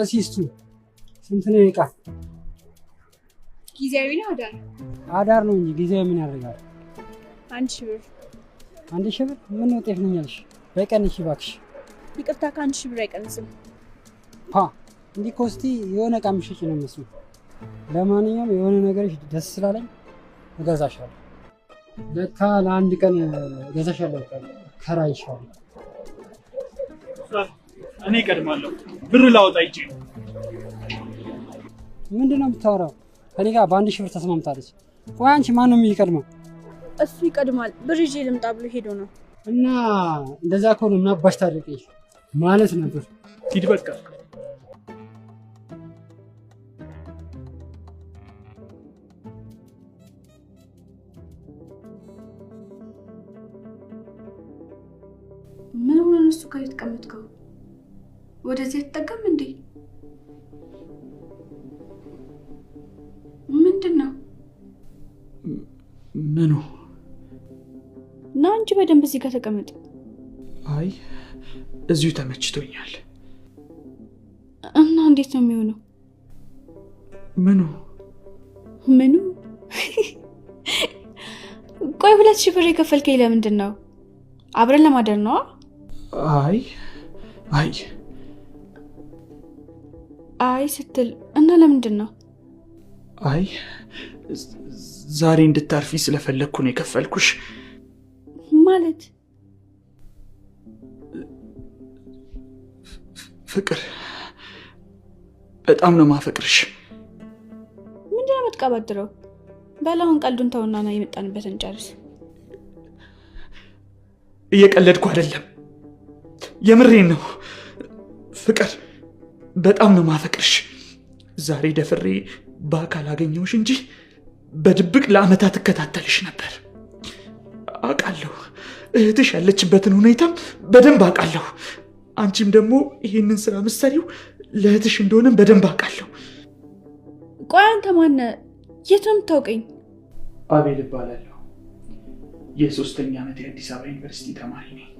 ሲስቱ ስንት ነው እቃ? ጊዜያዊ ነው አዳር? አዳር ነው እንጂ ጊዜያዊ ምን ያደርጋል? 1000 ብር። 1000 ብር? ምን ነው ጤፍ ነኝ አልሽ? በቀን እሺ እባክሽ። ይቅርታ ከ1000 ብር አይቀንስም። ፓ እንዲህ ኮስቲ የሆነ እቃ የምትሸጪ ነው የሚመስለው። ለማንኛውም የሆነ ነገርሽ ደስ ስላለኝ እገዛሻለሁ። ለካ ለአንድ ቀን እገዛሻለሁ፣ ከራይሻለሁ። እኔ እቀድማለሁ፣ ብር ላወጣ ሂጅ። ምንድን ነው የምታወራው? ከእኔ ጋር በ1000 ብር ተስማምታለች። ቆይ አንቺ ማን ነው የሚቀድመው? እሱ ይቀድማል። ብር ይዤ ልምጣ ብሎ ሄዶ ነው። እና እንደዛ ከሆነ ምን አባሽ ታደርቂኝ ማለት ነበር። ሂድ በቃ። ምን ሆነ ነው እሱ ጋር የተቀመጥከው? ወደዚህ አትጠጋም እንዴ? ምንድን ነው? ምኑ? ና እንጂ በደንብ እዚህ ጋር ተቀመጥ። አይ እዚሁ ተመችቶኛል። እና እንዴት ነው የሚሆነው? ምኑ? ምኑ? ቆይ 2000 ብር የከፈልከኝ ለምንድን ነው? አብረን ለማደር ነው? አይ አይ አይ ስትል እና ለምንድን ነው? አይ ዛሬ እንድታርፊ ስለፈለግኩ ነው የከፈልኩሽ። ማለት? ፍቅር በጣም ነው ማፈቅርሽ። ምንድን ነው የምትቀባድረው? በላሁን ቀልዱን ተውና ና የመጣንበትን ጨርስ። እየቀለድኩ አይደለም፣ የምሬን ነው። ፍቅር በጣም ነው ማፈቅርሽ። ዛሬ ደፍሬ በአካል አገኘሁሽ እንጂ በድብቅ ለዓመታት እከታተልሽ ነበር። አውቃለሁ፣ እህትሽ ያለችበትን ሁኔታም በደንብ አውቃለሁ። አንቺም ደግሞ ይህንን ስራ ምሰሪው ለእህትሽ እንደሆነም በደንብ አውቃለሁ። ቆይ አንተ ማነህ? የት ነው የምታውቀኝ? አቤል እባላለሁ። የ3ኛ ዓመት የአዲስ አበባ ዩኒቨርሲቲ ተማሪ ነኝ።